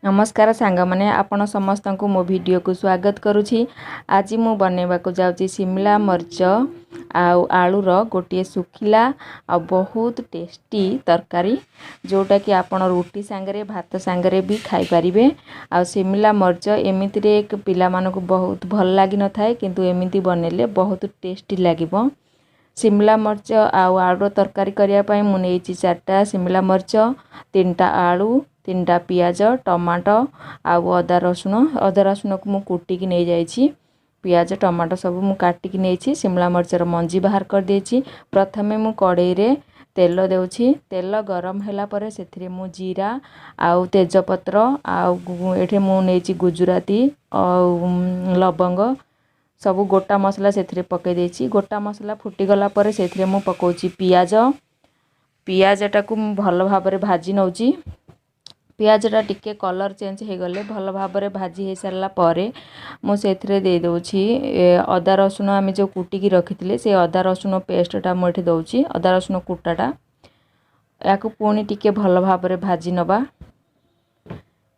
ନମସ୍କାର ସାଙ୍ଗମାନେ, ଆପଣ ସମସ୍ତଙ୍କୁ ମୋ ଭିଡ଼ିଓକୁ ସ୍ୱାଗତ କରୁଛି। ଆଜି ମୁଁ ବନେଇବାକୁ ଯାଉଛି ସିମଲା ମରିଚ ଆଉ ଆଳୁର ଗୋଟିଏ ଶୁଖିଲା ଆଉ ବହୁତ ଟେଷ୍ଟି ତରକାରୀ, ଯେଉଁଟାକି ଆପଣ ରୁଟି ସାଙ୍ଗରେ ଭାତ ସାଙ୍ଗରେ ବି ଖାଇପାରିବେ। ଆଉ ସିମଲା ମରିଚ ଏମିତିରେ ପିଲାମାନଙ୍କୁ ବହୁତ ଭଲ ଲାଗିନଥାଏ, କିନ୍ତୁ ଏମିତି ବନେଇଲେ ବହୁତ ଟେଷ୍ଟି ଲାଗିବ। ସିମଲା ମରିଚ ଆଉ ଆଳୁର ତରକାରୀ କରିବା ପାଇଁ ମୁଁ ନେଇଛି 4ଟା ସିମଲା ମରିଚ, 3ଟା ଆଳୁ, 3ଟା ପିଆଜ, ଟମାଟୋ ଆଉ ଅଦା ରସୁଣ। ଅଦା ରସୁଣକୁ ମୁଁ କୁଟିକି ନେଇଯାଇଛି। ପିଆଜ ଟମାଟୋ ସବୁ ମୁଁ କାଟିକି ନେଇଛି। ସିମଲା ମରିଚର ମଞ୍ଜି ବାହାର କରିଦେଇଛି। ପ୍ରଥମେ ମୁଁ କଡ଼େଇରେ ତେଲ ଦେଉଛି। ତେଲ ଗରମ ହେଲା ପରେ ସେଥିରେ ମୁଁ ଜିରା ଆଉ ତେଜପତ୍ର, ଆଉ ଏଠି ମୁଁ ନେଇଛି ଗୁଜୁରାତି ଆଉ ଲବଙ୍ଗ, ସବୁ ଗୋଟା ମସଲା ସେଥିରେ ପକାଇ ଦେଇଛି। ଗୋଟା ମସଲା ଫୁଟିଗଲା ପରେ ସେଥିରେ ମୁଁ ପକାଉଛି ପିଆଜ। ପିଆଜଟାକୁ ମୁଁ ଭଲ ଭାବରେ ଭାଜି ନେଉଛି। ପିଆଜଟା ଟିକେ କଲର୍ ଚେଞ୍ଜ ହେଇଗଲେ, ଭଲ ଭାବରେ ଭାଜି ହେଇସାରିଲା ପରେ ମୁଁ ସେଥିରେ ଦେଇଦେଉଛି ଅଦା ରସୁଣ। ଆମେ ଯେଉଁ କୁଟିକି ରଖିଥିଲେ, ସେ ଅଦା ରସୁଣ ପେଷ୍ଟଟା ମୁଁ ଏଠି ଦେଉଛି, ଅଦା ରସୁଣ କୁଟାଟା। ଏହାକୁ ପୁଣି ଟିକେ ଭଲ ଭାବରେ ଭାଜି ନେବା।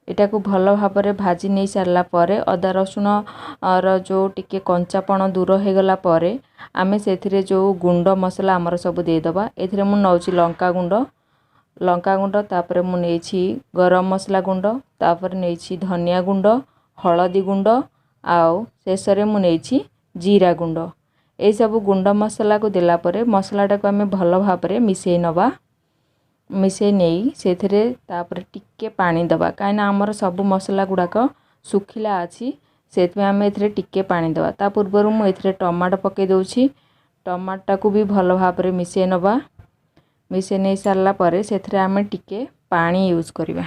ଏଟାକୁ ଭଲ ଭାବରେ ଭାଜି ନେଇ ସାରିଲା ପରେ, ଅଦା ରସୁଣର ଯେଉଁ ଟିକେ କଞ୍ଚାପଣ ଦୂର ହେଇଗଲା ପରେ ଆମେ ସେଥିରେ ଯେଉଁ ଗୁଣ୍ଡ ମସଲା ଆମର ସବୁ ଦେଇଦେବା। ଏଥିରେ ମୁଁ ନେଉଛି ଲଙ୍କା ଗୁଣ୍ଡ, ଲଙ୍କା ଗୁଣ୍ଡ, ତାପରେ ମୁଁ ନେଇଛି ଗରମ ମସଲା ଗୁଣ୍ଡ, ତାପରେ ନେଇଛି ଧନିଆ ଗୁଣ୍ଡ, ହଳଦୀ ଗୁଣ୍ଡ ଆଉ ଶେଷରେ ମୁଁ ନେଇଛି ଜିରା ଗୁଣ୍ଡ। ଏଇସବୁ ଗୁଣ୍ଡ ମସଲାକୁ ଦେଲା ପରେ ମସଲାଟାକୁ ଆମେ ଭଲ ଭାବରେ ମିଶାଇ ନେବା। ମିଶାଇ ନେଇ ସେଥିରେ ତାପରେ ଟିକେ ପାଣି ଦେବା, କାହିଁକିନା ଆମର ସବୁ ମସଲା ଗୁଡ଼ାକ ଶୁଖିଲା ଅଛି, ସେଥିପାଇଁ ଆମେ ଏଥିରେ ଟିକେ ପାଣି ଦେବା। ତା ପୂର୍ବରୁ ମୁଁ ଏଥିରେ ଟମାଟୋ ପକାଇ ଦେଉଛି। ଟମାଟୋଟାକୁ ବି ଭଲ ଭାବରେ ମିଶାଇ ନେବା। ମିଶାଇ ନେଇ ସାରିଲା ପରେ ସେଥିରେ ଆମେ ଟିକେ ପାଣି ୟୁଜ୍ କରିବା।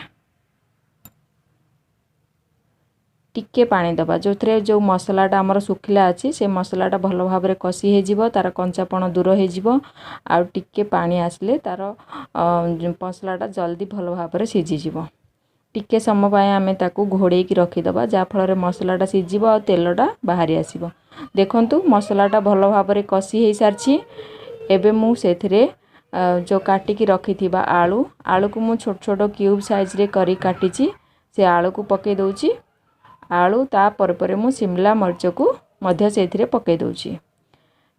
ଟିକେ ପାଣି ଦେବା, ଯେଉଁଥିରେ ଯେଉଁ ମସଲାଟା ଆମର ଶୁଖିଲା ଅଛି ସେ ମସଲାଟା ଭଲ ଭାବରେ କଷି ହେଇଯିବ, ତା'ର କଞ୍ଚାପଣ ଦୂର ହେଇଯିବ। ଆଉ ଟିକେ ପାଣି ଆସିଲେ ତା'ର ମସଲାଟା ଜଲ୍ଦି ଭଲ ଭାବରେ ସିଝିଯିବ। ଟିକେ ସମୟ ପାଇଁ ଆମେ ତାକୁ ଘୋଡ଼େଇକି ରଖିଦେବା, ଯାହାଫଳରେ ମସଲାଟା ସିଝିବ ଆଉ ତେଲଟା ବାହାରି ଆସିବ। ଦେଖନ୍ତୁ, ମସଲାଟା ଭଲ ଭାବରେ କଷି ହେଇସାରିଛି। ଏବେ ମୁଁ ସେଥିରେ ଯେଉଁ କାଟିକି ରଖିଥିବା ଆଳୁ, ଆଳୁକୁ ମୁଁ ଛୋଟ ଛୋଟ କ୍ୟୁବ୍ ସାଇଜ୍ରେ କରି କାଟିଛି, ସେ ଆଳୁକୁ ପକାଇ ଦେଉଛି। ଆଳୁ ତାପରେ ପରେ ମୁଁ ସିମଲା ମରିଚକୁ ମଧ୍ୟ ସେଇଥିରେ ପକାଇ ଦେଉଛି।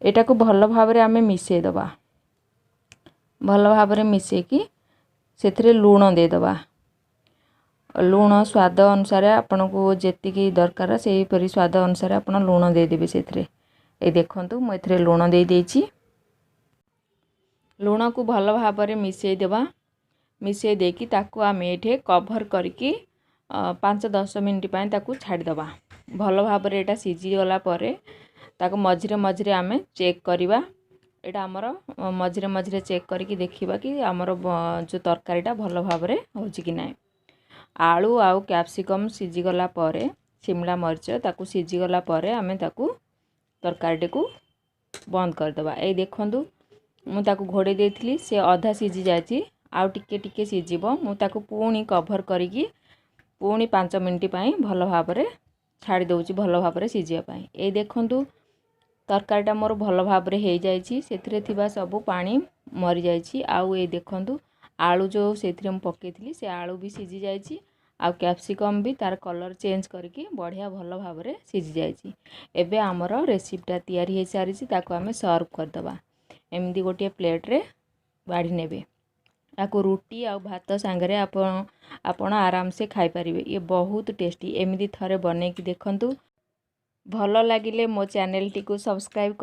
ଏଇଟାକୁ ଭଲ ଭାବରେ ଆମେ ମିଶାଇ ଦେବା। ଭଲ ଭାବରେ ମିଶାଇକି ସେଥିରେ ଲୁଣ ଦେଇଦେବା। ଲୁଣ ସ୍ୱାଦ ଅନୁସାରେ, ଆପଣଙ୍କୁ ଯେତିକି ଦରକାର ସେହିପରି ସ୍ୱାଦ ଅନୁସାରେ ଆପଣ ଲୁଣ ଦେଇଦେବେ ସେଥିରେ। ଏଇ ଦେଖନ୍ତୁ, ମୁଁ ଏଥିରେ ଲୁଣ ଦେଇଦେଇଛି। ଲୁଣକୁ ଭଲ ଭାବରେ ମିଶାଇ ଦେବା। ମିଶାଇ ଦେଇକି ତାକୁ ଆମେ ଏଇଠି କଭର୍ କରିକି 5-10 ମିନିଟ୍ ପାଇଁ ତାକୁ ଛାଡ଼ିଦେବା। ଭଲ ଭାବରେ ଏଇଟା ସିଝିଗଲା ପରେ ତାକୁ ମଝିରେ ମଝିରେ ଆମେ ଚେକ୍ କରିବା। ଏଇଟା ଆମର ମଝିରେ ମଝିରେ ଚେକ୍ କରିକି ଦେଖିବା କି ଆମର ଯେଉଁ ତରକାରୀଟା ଭଲ ଭାବରେ ହେଉଛି କି ନାହିଁ। ଆଳୁ ଆଉ କ୍ୟାପ୍ସିକମ୍ ସିଝିଗଲା ପରେ, ସିମଲା ମରିଚ ତାକୁ ସିଝିଗଲା ପରେ ଆମେ ତାକୁ ତରକାରୀଟିକୁ ବନ୍ଦ କରିଦେବା। ଏଇ ଦେଖନ୍ତୁ, ମୁଁ ତାକୁ ଘୋଡ଼େଇ ଦେଇଥିଲି, ସେ ଅଧା ସିଝି ଯାଇଛି, ଆଉ ଟିକେ ଟିକେ ସିଝିବ। ମୁଁ ତାକୁ ପୁଣି କଭର୍ କରିକି ପୁଣି 5 ମିନିଟ୍ ପାଇଁ ଭଲ ଭାବରେ ଛାଡ଼ି ଦେଉଛି, ଭଲ ଭାବରେ ସିଝିବା ପାଇଁ। ଏଇ ଦେଖନ୍ତୁ, ତରକାରୀଟା ମୋର ଭଲ ଭାବରେ ହେଇଯାଇଛି। ସେଥିରେ ଥିବା ସବୁ ପାଣି ମରିଯାଇଛି। ଆଉ ଏଇ ଦେଖନ୍ତୁ, ଆଳୁ ଯେଉଁ ସେଥିରେ ମୁଁ ପକାଇଥିଲି ସେ ଆଳୁ ବି ସିଝି ଯାଇଛି, ଆଉ କ୍ୟାପ୍ସିକମ୍ ବି ତା'ର କଲର୍ ଚେଞ୍ଜ କରିକି ବଢ଼ିଆ ଭଲ ଭାବରେ ସିଝି ଯାଇଛି। ଏବେ ଆମର ରେସିପିଟା ତିଆରି ହେଇସାରିଛି, ତାକୁ ଆମେ ସର୍ଭ କରିଦେବା। ଏମିତି ଗୋଟିଏ ପ୍ଲେଟ୍ରେ ବାଢ଼ି ନେବେ। ତାକୁ ରୁଟି ଆଉ ଭାତ ସାଙ୍ଗରେ ଆପଣ ଆରାମସେ ଖାଇପାରିବେ। ଇଏ ବହୁତ ଟେଷ୍ଟି। ଏମିତି ଥରେ ବନେଇକି ଦେଖନ୍ତୁ। ଭଲ ଲାଗିଲେ ମୋ ଚ୍ୟାନେଲଟିକୁ ସବସ୍କ୍ରାଇବ୍